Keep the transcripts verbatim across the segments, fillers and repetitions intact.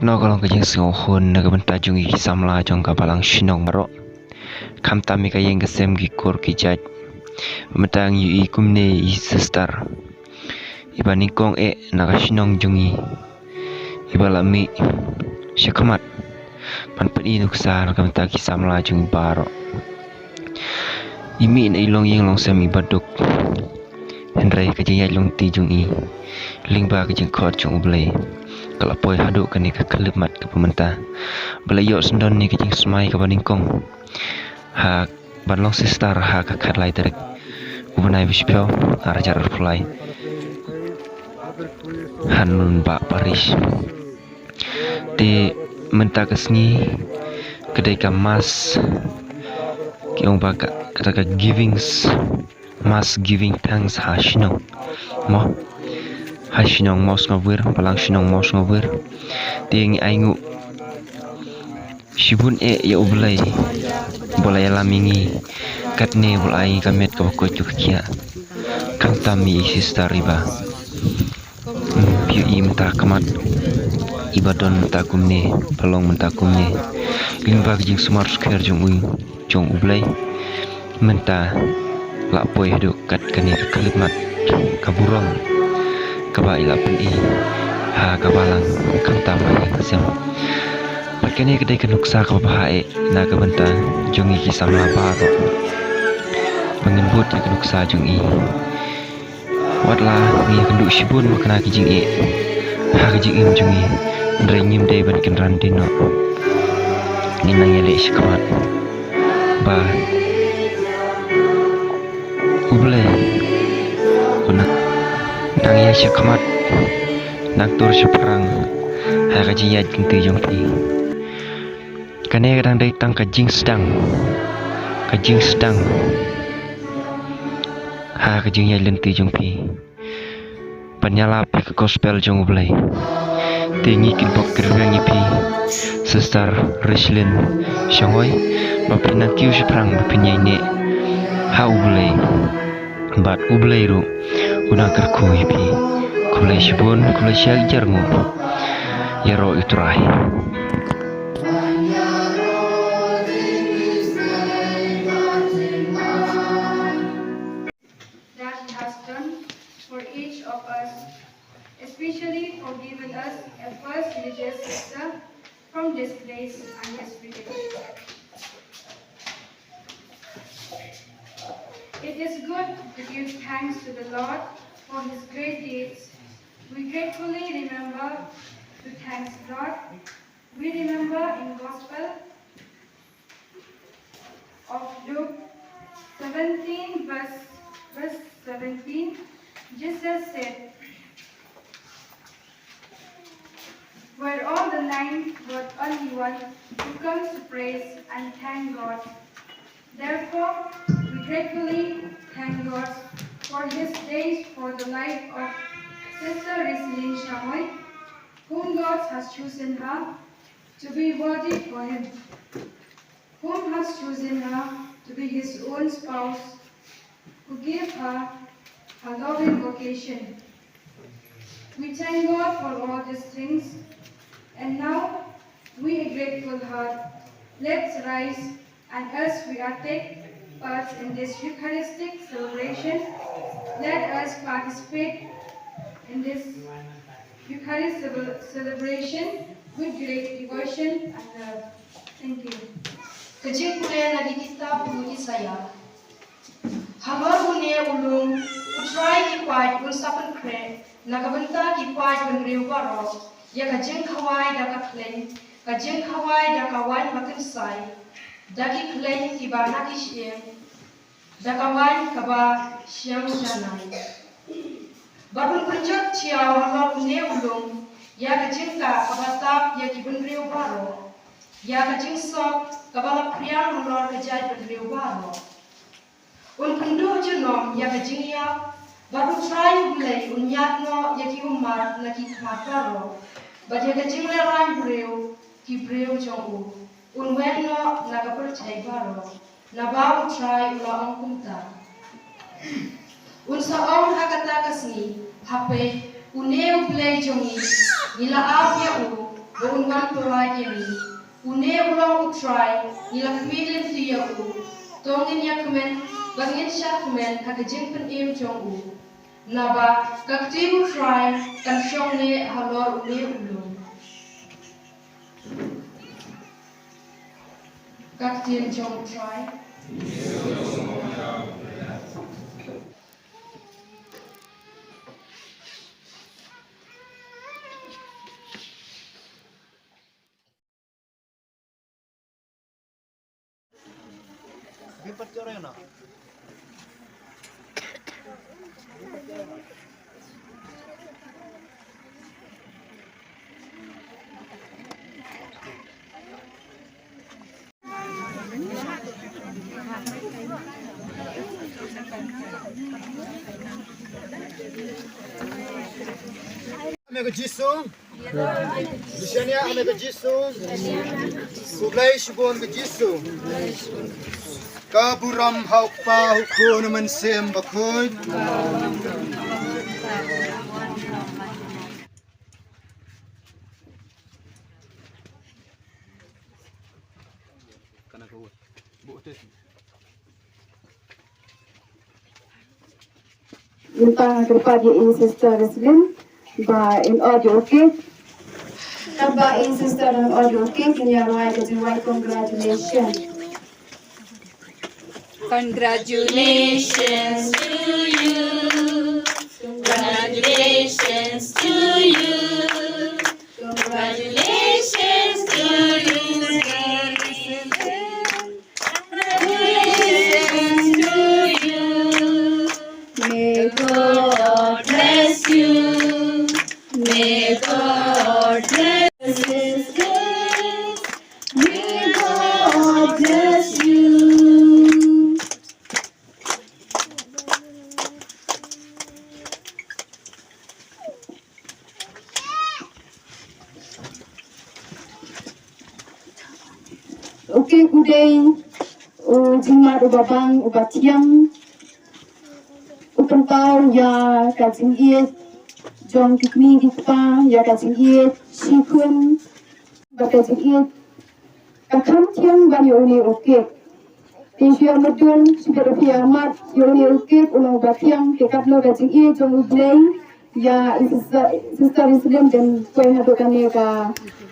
Kano ka long ka jingsngewhun na ka bynta jong i ki samla jong ka balang shnong baroh. Khamtam i ka ïing ka sem, ki kur ki jait. Mynta ngi ïohi kumne i sister, iba nyngkong eh na ka shnong jong i, iba la mih sha khmat ban pyni nuksa na ka bynta ki samla jong i baroh. I mih na i longïing longsem iba duk, hynrei ka jingïaid lynti jong i lyngba ka jingkhot jong U Blei ka la poi haduh kane ka khyllipmat kaba mynta, ba la ïoh syndon ïa ka jingsmai kaba nyngkong ha ban long sister ha ka khatlai tarik u bnai ba shiphew, ar hajar arphew lai, ha Nonbah Parish. Te mynta ka sngi ka dei ka mass, ki ong ba ka, kata ka giving s-, mass giving thanks ha shnong. Mo, ha shnong Mawsngawbir, balang shnong Mawsngawbir. Te ngi ainguh shibun eh ïa U Blei ba la ïalam ïa ngi, katne ba la ai ngi ka met kaba koit ka khiah. Khamtam ïa i sister iba, hmm, phi ïohi mynta khmat, iba don mynta kumne, ba long mynta kumne lyngba ka jingsumar sukher jong u, jong U Blei. Mynta la poi haduh kat kane ka khyllipmat ka burom kaba i la pyni ha ka balang, khamtam ha ïing ha sem. Bad kane ka dei ka nuksa kaba bha eh na ka bynta jong ngi ki samla baroh, ba ngin bud ïa ka nuksa jong i. Wat la ngi ïakynduh shibun ba kane ka jingeh ha ka jingim jong ngi, hynrei ngim dei ban kynran dien noh. Ngin nang ïaleh shakhmat ba U Blei un nang ïaid shakhmat, nang tur shaphrang ha ka jingïaid lynti jong phi. Kane ka dang dei tang ka jingsdang, ka jingsdang ha ka jingïaid lynti jong phi, ban ïalap ïa ka gospel jong U Blei. Te ngi kyrpad kyrpang ïa phi, Sister Rishlin Shangoi, ba phin nang kiew shaphrang, ba phin ïaineh ha U Blei, bad U Blei ruh un nang kyrkhu ïa phi. Khublei shibun, khublei shihajar nguh. Ïaroh ïa U Trai. That He has done for each of us, especially for giving us a first religious sister from this place and this village. It is good to give thanks to the Lord for His great deeds. We gratefully remember to thanks God. We remember in Gospel of Luke seventeen, verse, verse seventeen, Jesus said, "Were all the nine but only one who comes to praise and thank God." Therefore, we gratefully thank God for His days for the life of Sister Rislin Shamoi, whom God has chosen her to be worthy for Him, whom has chosen her to be His own spouse, who gave her her loving vocation. We thank God for all these things, and now, with a grateful heart, let's rise, and as we are take part in this Eucharistic celebration, let us participate in this Eucharist cele-, celebration with great devotion and love. Thank you. Ka jingpule na ki kitab u Isaiah. Halor une u lum, U Trai ki paid un sa pynkhreh na ka bynta ki paid bynriew baroh ïa ka jingkhawai da ka khleiñ, ka jingkhawai da ka waiñ ba kynsai, da ki khleiñ kiba na ki shyieng, da ka waiñ kaba shiang janai. Bad un pynjot thiaw halor une u lum ïa ka jingkah kaba tap ïa ki bynriew baroh, ïa ka jingsop kaba la phriang halor ka jaid bynriew baroh. Un pynduh junom ïa ka jingïap, bad U Trai U Blei un ñiad noh ïa ki ummat na ki khmat baroh, bad ïa ka jinglehrain briew, ki briew jong u, un weng noh na ka pyrthei baroh, naba U Trai u la ong kumta. Un sa ong ha kata ka sngi, ha peit, une U Blei jong ngi, ngi la ap ïa u, Un wan pynlait ïa ngi. Une u long u Trai, ngi la khmih lynti ïa u. To ngin ïa kmen, bad ngin shah kmen ha ka jingpynim jong u. Naba ka ktien u Trai kan shong ne halor une u lum. Ka ktien jong u Trai. Ame ka Jisu. Bishania ame ka Jisu. Khublei shibun ka Jisu. Ka burom ha u Kpa, ha u Khun, ha u Mynsiem Bakhuid. Mynta nga kyrpad ïa i Sister Roslyn ba in ot ïa u cake. Katba i Sister in ot ïa u cake, ngin ïa rwai ka jingrwai congratulations. Congratulations to you. Congratulations to you. Congratulations to you. Congratulations to you. May God bless you. May God bless you. May God bless you. Okay, u dei u jingmad uba bang, uba thiang, u pynpaw ïa ka jingïeit jong ki kmie ki kpa, ïa ka jingïeit shi khun, bad ka jingïeit ka kham thiang ban ïa une u cake. Te shu ïa mutdur, shu bit ruh ïa mad ïa une u cake, u long uba thiang, te katno ka jingïeit jong U Blei ïa i Sister, Sister Roslyn, dang poi haduh kane ka,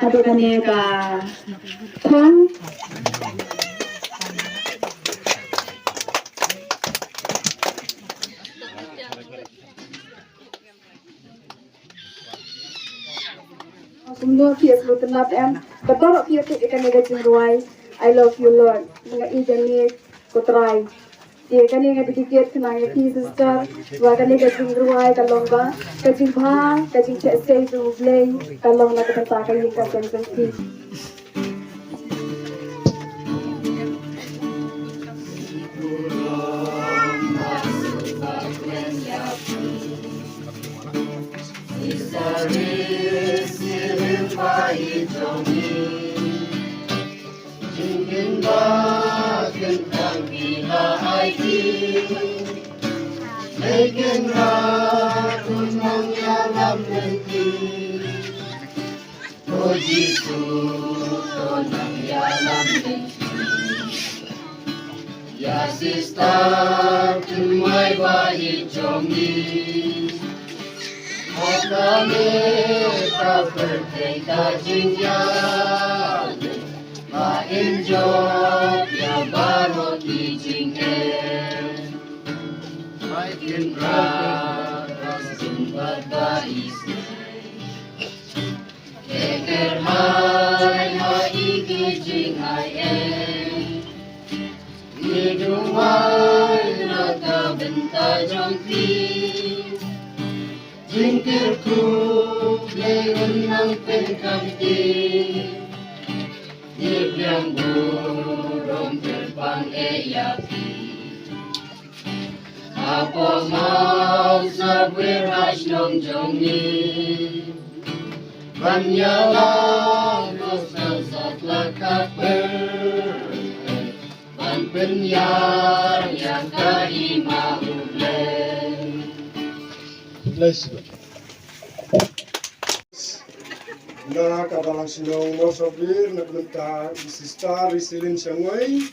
haduh kane ka thong. Kumno phi ïa sngewtynnat em? Baroh phi ïa tip ïa kane ka jingrwai, I love you Lord. Nga ïeit ïa me ko Trai. Te kane nga dedicate khnang ïa phi Sister, ba kane ka jingrwai ka long ba ka jingbha, ka jingshah sei jong U Blei ka long na ka bynta ka ïing ka sem jong phi. O Jisu, to nang ïalam lynti. Ïa Sister Tyrwai ba ïeit jong ngi. Ha kane ka pyrthei ka jingïalam, ba in jop ïa baroh ki jingeh. Ba in rat ba sngewbha ba isynei. Te kyrhai ha i ki jingaiei. Ngi duwai na ka bynta jong phi. Jingkyrkhu Blei un nang pynkamti. Ngi biang burom kyrpang eh ïa phi. Hapoh mawsabuir ha shnong jong ngi. Ban ïalam gospel satlak ka pyrthei. Ban pynïar ïa ka hima U Blei. Bless you. Na ka balang shnong Mawsawir na ka bynta i Sister Risilin Shangoi,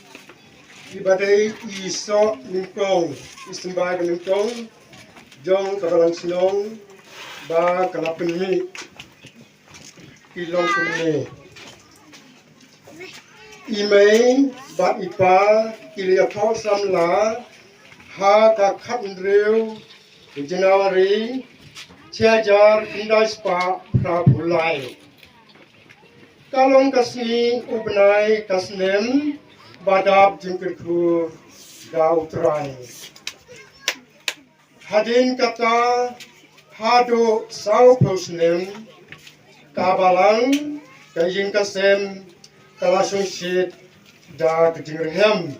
i ba dei i soh nyngkong, i symbai ba nyngkong jong ka balang shnong ba ka la pynmih. I long kumne: I mei bad i pa ki la ïathoh samla ha ka khathynriew January, shi hajar khyndai spah phraphew lai. Ka long ka sngi u bnai ka snem ba dap jingkyrkhu da U Trai. Hadien kata haduh sawphew snem, ka balang, ka ïing ka sem, ka la shongshit da ka jingrhem.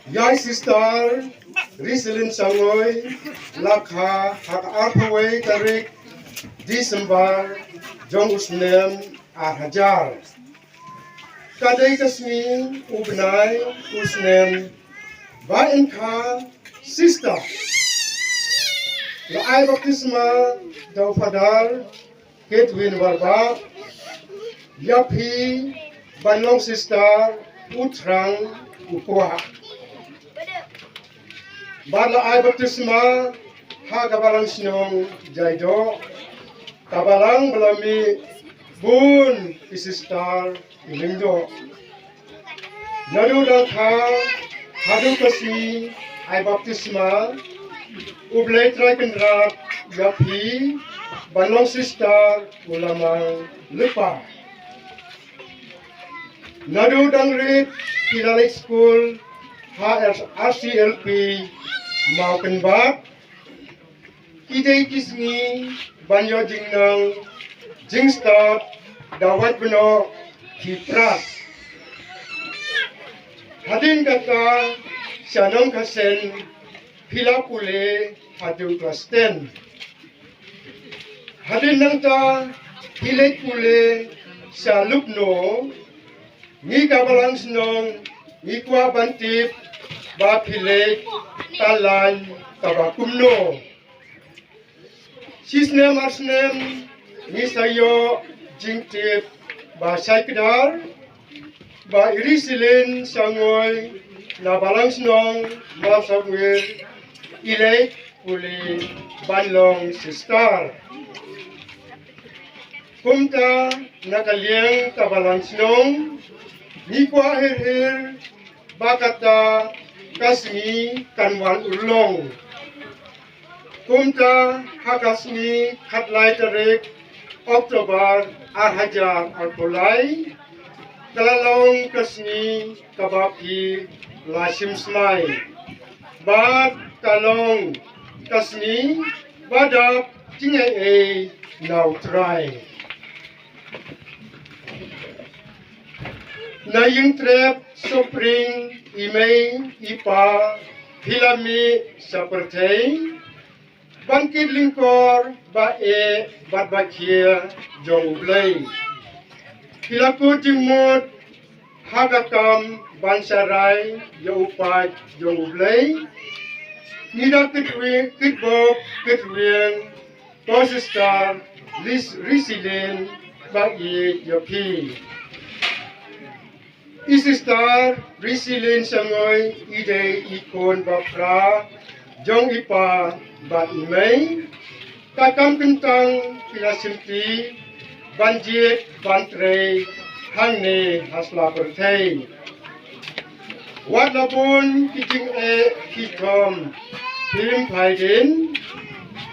Ïa i Sister Risilin Shangoi la kha ha ka arphew wei tarik December jong u snem ar hajar. Ka dei ka sngi u bnai u snem ba yn kha sister. La ai baptisma da u Father Edwin Warbah ïa phi ban long sister u Thrang u kwah. Bad la ai baptisma ha ka balang shnong Jaidoh, ka balang ba la mih bun ki sister ki lyngdoh. Naduh dang kha haduh ka sngi ai baptisma, U Blei Trai Kynrad ïa phi ban long sister u la mang lypa. Naduh dang rit phi la leit skul ha R C L P Mawkynbat. Ki dei ki sngi ban ïoh jingnang jingstad da wat bynnoh ki prat. Hadien kata sha Nongkasen phi la pule haduh klas ten. Hadien nangta phi leit pule sha Lupno. Ngi ka balang shnong ngi kwah ban tip ba phi leit ka lain kaba kumno. Shi snem ar snem ngi sa ïoh jingtip ba shai kdar ba i Risilin Shangoi na balang shnong Mawsawir i leit pule ban long sister. Kumta na ka liang ka balang shnong ngi kwah hir hir ba kata ka sngi kan wan urlong. Kumta ha ka sngi khatlai tarik October ar hajar arphew lai ka la long ka sngi kaba phi la shim smai. Bad ka long ka sngi ba dap jingaiei na U Trai. Na ïing trep sopring i mei i pa phi la mih sha pyrthei ban kit lyngkor ba eh bad ba khia jong U Blei. Phi la kut jingmut ha ka kam ban sharai ïa u paid jong U Blei. Ngi da kit wi-, kit bok kit wiang ko Sister Lis-, Risilin ba ïeit ïa phi. I Sister Risilin Shangoi i dei i khun ba phra jong i pa bad i mei. Ka kam kyntang phi la shimti ban jied ban trei hangne ha sla pyrthei. Wat la bun ki jingeh ki jingkhum phim phai dien,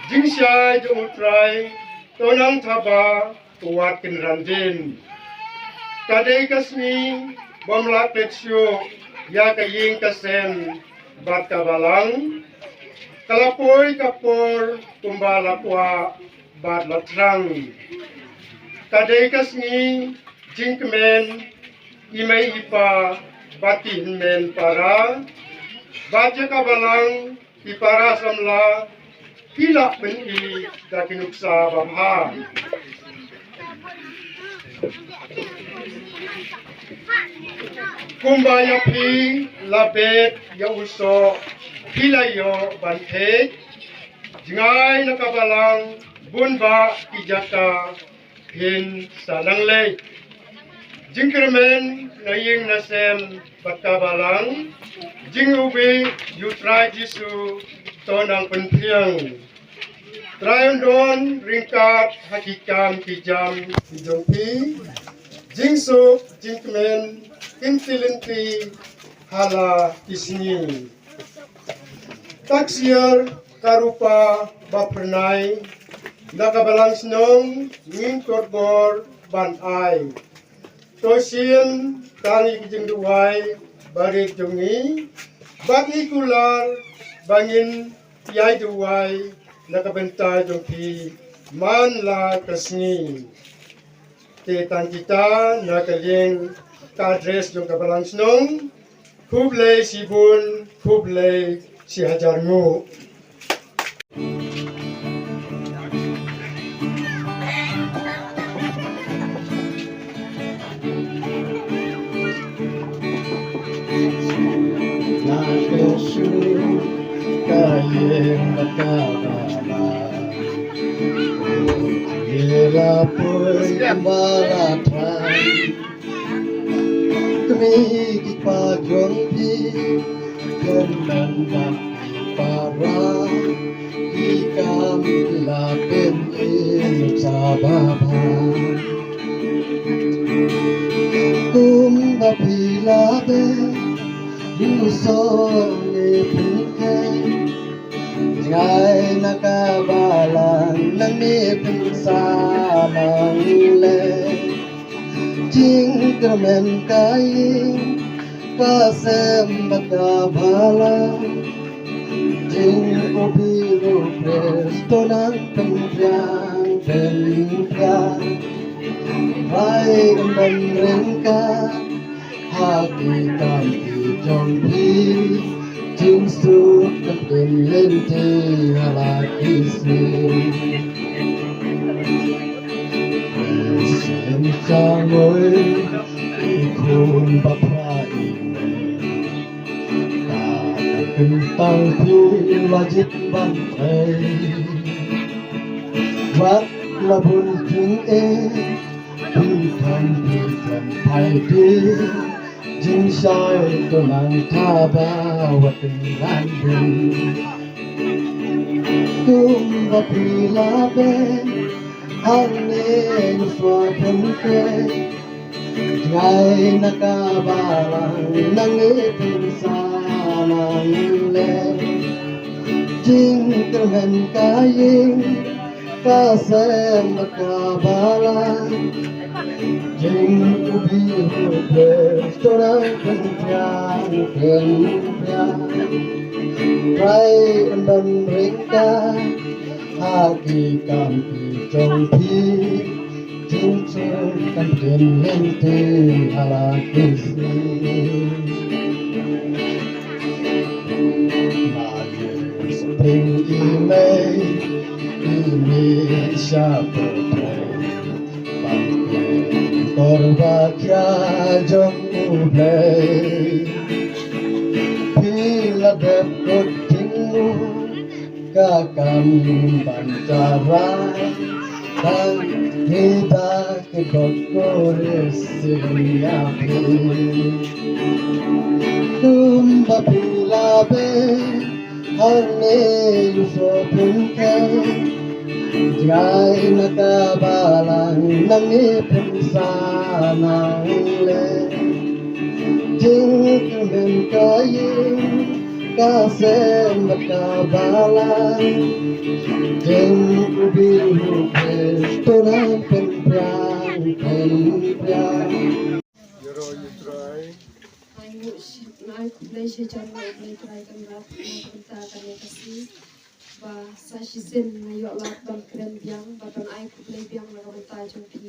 jingshai jong U Trai to nang thaba wat kynran dien. Ka dei ka sngi bym lah klet shuh ïa ka ïing ka sem bad ka balang. Ka la poi ka por kumba la kwah bad la thrang. Ka dei ka sngi jingkmen i mei i pa bad ki hynmen para bad ïa ka balang ki para samla ki la pyni da ki nuksa ba bha. Kumba ïa phi la bet ïa u soh phi la ïoh ban theh. Jngai na ka balang Bun bah ki jaka phin sa nang leh. Jingkyrmen na ïing na sem bad ka balang. Jingubi ïa u Trai Jisu to nang pynphieng. Trai un don ryngkat ha ki kam ki jam ki jong phi. Jingsuk jingkmen kin kylli phi ha la ki sngi. Taksiar ka rupa ba phyrnai na ka balang shnong ngin kyrkhu ban ai. To sien tang ïa ki jingduwai barit jong ngi bad ngi kular ba ngin ïai duwai na ka bynta jong phi man la ka sngi. Te tang kita na ka liang ka address jong ka balang shnong. Khublei shibun, khublei shihajar nguh. Kmie ki kpa jong phi, kynmaw ba ki para, ki kam ki la pynïeng sa ba bha. Kumba phi la beh, u song ngi pynkheiñ. Jngai na ka balang nang ïa pynsan nang leh. Jingkyrmen ka ïing ka sem bad ka balang. Jingubi ruh Khrist to nang pynbiang pynbiang. Rai un don ryngkat ha ki kam ki jong phi. Jingsuk kan pynlynti ha la ki sngi. Sien shangoi i khun ba phra i mei. Ka kyntang phi la jied ban trei. Wat la bun jingeh, phi kan phi kan phai phi. Jingshai to nang thaba wat pynran dien. Kumba phi la beh, hangne u swa pynkheiñ. Jngai na ka balang nang ïa pynsan nang leh. Jingkyrmen ka ïing ka sem bad ka balang. Jingubi ruh Khrist to nang pynbiang pynbiang. Rai un don ryngkat ha ki kam ki jong phi. Jingsuk kan pynlynti ha la ki sngi. Spring i mei, i mei sha pyrthei. Ban kor ba khia jong U Blei. Phi la dep kut jingmut ka kam ban tharai. Ban phi da ki bok kor sing ïa phi. Kumba phi la beh, hangne u swa pynkheiñ. Jngai na ka balang nang ïa pynsan nang leh. Jingkyrmen ka ïing ka sem bad ka balang. Jingubi ruh Khrist to nang pynbiang pynbiang. Ïaroh ïa U Trai. Nga ai nguh shi-, nga ai khublei shi hajar nguh ïa U Blei Trai Kynrad na ka bynta kane ka sngi. Ba sa shisien nga ïoh lad ban kren biang, bad ban ai khublei biang na ka bynta jong phi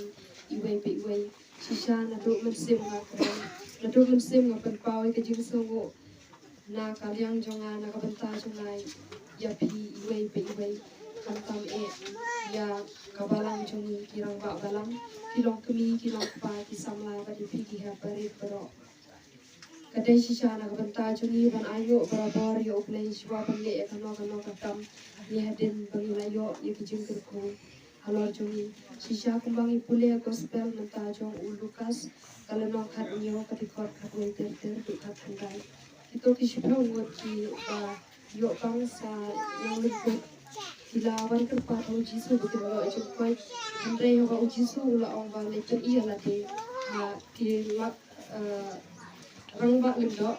iwei pa iwei. Shisha naduh mynsiem nga kren, naduh mynsiem nga pynpaw ïa ka jingsngewnguh na ka liang jong nga na ka bynta jong nga ïa phi iwei pa iwei. Khamtam eh ïa ka balang jong ngi, ki rangbah balang, ki longkmie, ki longkpa, ki samla, bad ïa phi ki hep barit baroh. Ka dei shisha na ka bynta jong ngi ban ainguh barabor ïa U Blei shuwa ban leh ïa kano kano ka kam, ïa hadien ba ngi la ïoh ïa ki jingkyrkhu. halor jong ngi. Shisha kumba ngi pule gospel mynta jong u Lukas, ka lynnong khathynñiew, ka dkhot khatwei ter ter haduh khatkhyndai. Kito ki shiphew ngut kiba ïoh bang sa nang lyngkut ki la wan kyrpad ha u Jisu ba kin ïoh jingkoit. Hynrei haba u Jisu u la ong ba leit pyni ïa lade ha ki la, eh, rangbah lyngdoh,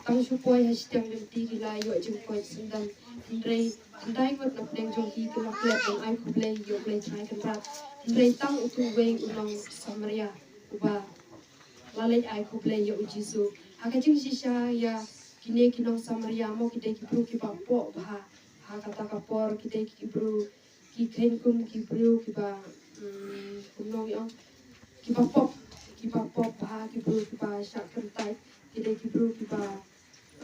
tang shu poi ha shiteng lynti ki la ïoh jingkoit syndon. Hynrei khyndai ngut na pdeng jong ki ki la klet ban ai khublei ïa U Blei Trai Kynrad. Hynrei tang utu uwei u nong Samaria uba la leit ai khublei ïa u Jisu. Ha ka jingshisha ïa kine ki nong Samaria mo ki dei ki briew kiba poh bha. Ha kata ka por ki dei ki briew ki kheiñ kum ki briew kiba, mm, kumno ngi ong, kiba pop, kiba pop bha, ki briew kiba shah kyntait, ki dei ki briew kiba,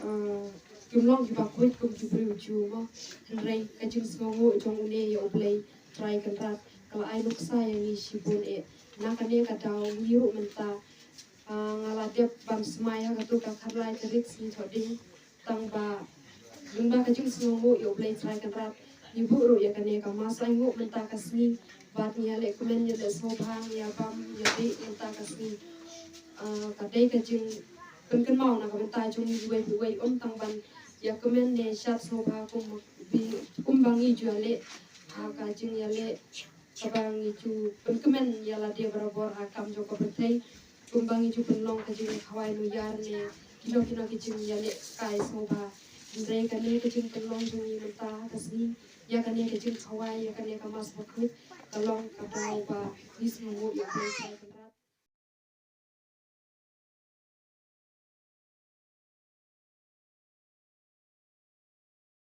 eh, kim long kiba khuid kum ki briew Jiw mo. Hynrei ka jingsngewnguh jong une ïa U Blei Trai Kynrad ka la ai nuksa ïa ngi shibun eh. Na kane ka daw ngi ruh mynta, ah, nga la dep ban smai ha katu ka khatlai tarik sngi Thohdieng. Tang ba lyngba ka jingsngewnguh ïa U Blei Trai Kynrad, ngi buh ruh ïa kane ka mass ainguh mynta ka sngi. Bad ngi ïa leh kmen, ïa leh sngewbha, ngi ïa bam ïa dih mynta ka sngi. Ah, ka dei ka jingpynkynmaw na ka bynta jong ngi uwei pa uwei, ym tang ban ïa kmen ne shad sngewbha kum bi, kumba ngi ju ïa leh ha ka jingïaleh kaba ngi ju pynkmen ïa lade barabor ha kam jong ka pyrthei. Kumba ngi ju pynlong ka jingïakhawai nuiar ne kino kino ki jingïalehkai sngewbha. Hynrei kane ka jingpynlong jong ngi mynta ka sngi ïa kane ka jingkhawai, ïa kane ka mass bakhuid, ka long ka daw ba ngi sngewnguh ïa U Blei Trai.